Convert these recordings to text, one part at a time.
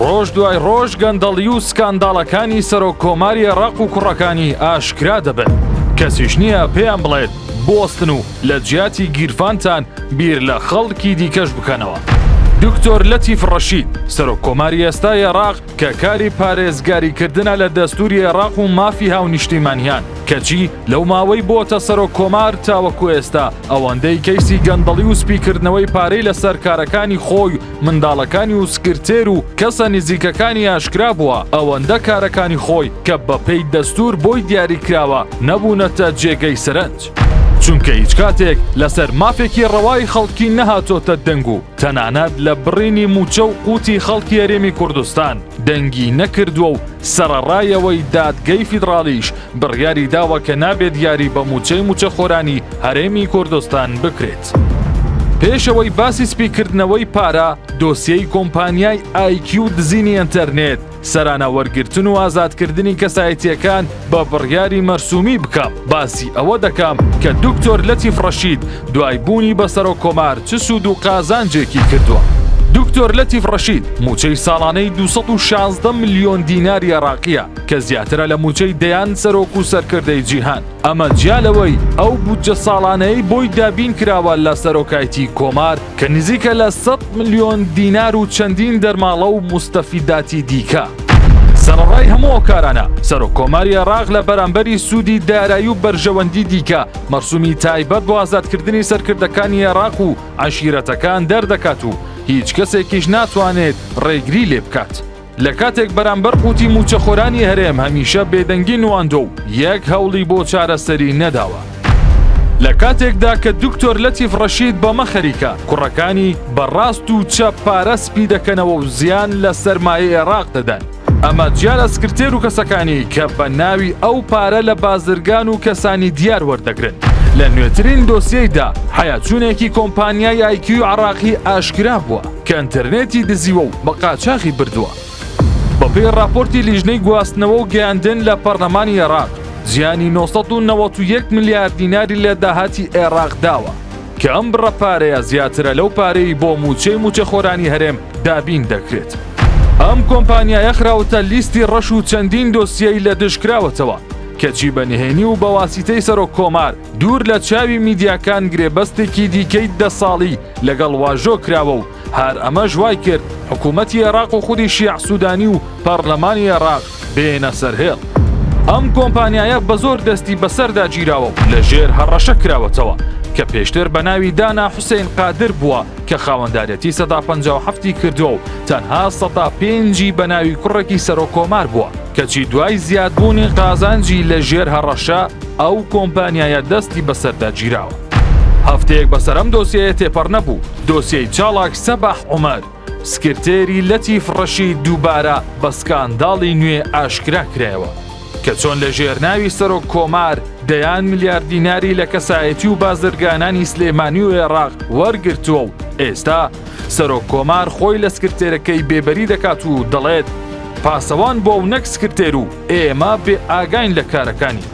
ڕۆژ دوای ڕۆژ گەندەڵی و سکانداڵەکانی سەرۆک کۆماری عێراق و کوڕەکانی ئاشکرا دەبن، کەسیش نییە پێیان بڵێت بوەستن و لە جیاتی گیرفانتان بیر لە خەڵکی دیکەش بکەنەوە. دکتۆر لەتیف ڕەشید، سەرۆک کۆماری ئێستای عێراق کە کاری پارێزگاریکردنە لە دەستوری عێراق و مافی هاونیشتیمانیان، کەچی لەو ماوەی بۆتە سەرۆک کۆمار تاوەکو ئێستا ئەوەندەی کەیسی گەندەڵی و سپیکردنەوەی پارەی لەسەر کارەکانی خۆی و منداڵەکانی و سکرتێر و کەسە نزیکەکانی ئاشکرا بووە، ئەوەندە کارەکانی خۆی کە بەپێی دەستوور بۆی دیاریکراوە نەبوونەتە جێگەی سەرنج. چونکە هیچ کاتێک لەسەر مافێکی ڕەوای خەڵکی نەهاتۆتە دەنگ و تەنانەت لە بڕینی مووچە و قوتی خەڵکی هەرێمی کوردستان دەنگی نەکردووە و سەرەڕای ئەوەی دادگەی فیدڕاڵیش بڕیاری داوە کە نابێت یاری بە مووچەی مووچەخۆرانی هەرێمی کوردستان بکرێت. پێش ئەوەی باسی سپیکردنەوەی پارە، دۆسیەی کۆمپانیای ئایکیو و دزینی ئەنتەرنێت، سەرانە وەرگرتن و ئازادکردنی کەسایەتییەکان بە بڕیاری مەرسومی بکەم، باسی ئەوە دەکەم کە دکتۆر لەتیف ڕەشید دوای بوونی بە سەرۆک کۆمار چ سوود و قازانجێکی کردووە. دکتۆر لەتیف ڕەشید مووچەی ساڵانەی 216 ملیۆن دیناری عێراقییە کە زیاترە لە مووچەی دەیان سەرۆک و سەرکردەی جیهان، ئەمە جیا لەوەی ئەو بودجە ساڵانەی بۆی دابین کراوە لە سەرۆکایتی کۆمار کە نزیکە لە 100 ملیۆن دینار و چەندین دەرماڵە و موستەفیداتی دیکە. سەرەڕای هەموو ئەو کارانە، سەرۆک کۆماری عێراق لە بەرامبەری سوودی دارایی و بەرژەوەندی دیکە، مەرسومی تایبەت بۆ ئازادکردنی سەرکردەکانی عێراق و عەشیرەتەکان دەردەکات و هیچ کەسێکیش ناتوانێت ڕێگری لێبکات. لە کاتێک بەرامبەر قوتی مووچەخۆرانی هەرێم هەمیشە بێدەنگی نواندوە و یەک هەوڵی بۆ چارەسەری نەداوە. لە کاتێکدا کە دکتۆر لەتیف ڕەشید بەمە خەریکە، کوڕەکانی بە ڕاست و چەپ پارە سپی دەکەنەوە و زیان لە سەرمایەی عێراق دەدەن. ئەمە جیا لە سکرتێر و کەسەکانی کە بە ناوی ئەو پارە لە بازرگان و کەسانی دیار وەردەگرن. لە نوێترین دۆسیەیدا حەیاچوونێکی کۆمپانیای ئایکیو عێراقی ئاشکرا بووە کە ئەنتەرنێتی دزیوە و بە قاچاخی بردووە. بەپێی ڕاپۆرتی لیژنەی گواستنەوە و گەیاندن لە پەرلەمانی عێراق، زیانی 991 ملیار دیناری لە داهاتی عێراق داوە، کە ئەم بڕە پارەیە زیاترە لەو پارەی بۆ مووچەی مووچەخۆرانی هەرێم دابین دەکرێت. ئەم کۆمپانیایە خراوەتە لیستی ڕەش و چەندین دۆسیەی لە دژ کراوەتەوە، کەچی بە نهێنی و بە واسیتەی سەرۆک کۆمار دوور لە چاوی میدیاکان گرێبەستێکی دیکەی دە ساڵی لەگەڵ واژۆ کراوە و هەر ئەمەش وای کرد حکوومەتی عێراق و خودی شیاع سوودانی و پەڕلەمانی عێراق بێنە سەر هێڵ. ئەم کۆمپانیایە بە زۆر دەستی بەسەردا گیراوە و لە ژێر هەڕەشە کراوەتەوە کە پێشتر بە ناوی دانا حوسێن قادر بووە کە خاوەندارێتی 57% ی کردووە و تەنها 5% ی بە ناوی کوڕێکی سەرۆک کۆمار بووە کەچی دوای زیادبوونی قازانجی لە ژێر هەڕەشە ئەو کۆمپانیایە دەستی بەسەردا گیراوە. هەفتەیەک بەسەر ئەم دۆسیەیە تێپەڕ نەبوو، دۆسیەی چالاک سەباح عومەر، سکرتێری لەتیف ڕەشید دووبارە بە سکانداڵی نوێ ئاشکرا کرایەوە، کە چۆن لە ژێر ناوی سەرۆک کۆمار دەیان ملیار دیناری لە کەسایەتی و بازرگانانی سلێمانی و عێراق وەرگرتووە و ئێستا سەرۆک کۆمار خۆی لە سکرتێرەکەی بێبەری دەکات و دەڵێت پاسەوان بووە و نەک سکرتێر و ئێمە بێ ئاگاین لە کارەکانی.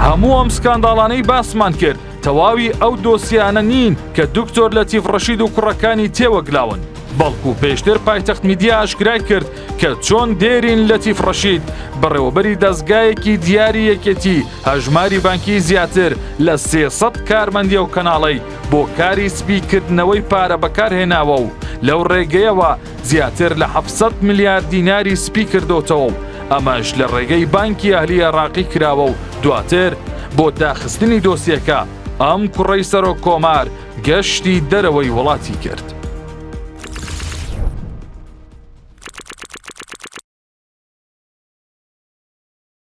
هەموو ئەم سکانداڵانەی باسمان کرد تەواوی ئەو دۆسیانە نین کە دکتۆر لەتیف ڕەشید و کوڕەکانی تێوەگلاون، بەڵکو پێشتر پایتەخت میدیا ئاشکرای کرد کە چۆن دێرین لەتیف ڕەشید بەڕێوەبەری دەزگایەکی دیاری یەکێتی هەژماری بانکی زیاتر لە 300 کارمەندی ئەو کەناڵەی بۆ کاری سپیکردنەوەی پارە بەکارهێناوە و لەو ڕێگەیەوە زیاتر لە 700 ملیار دیناری سپی کردۆتەوە و ئەمەش لە ڕێگەی بانکی ئەهلی عێراقی کراوە و دواتر بۆ داخستنی دۆسیەکە ئەم کوڕەی سەرۆک کۆمار گەشتی دەرەوەی وڵاتی کرد.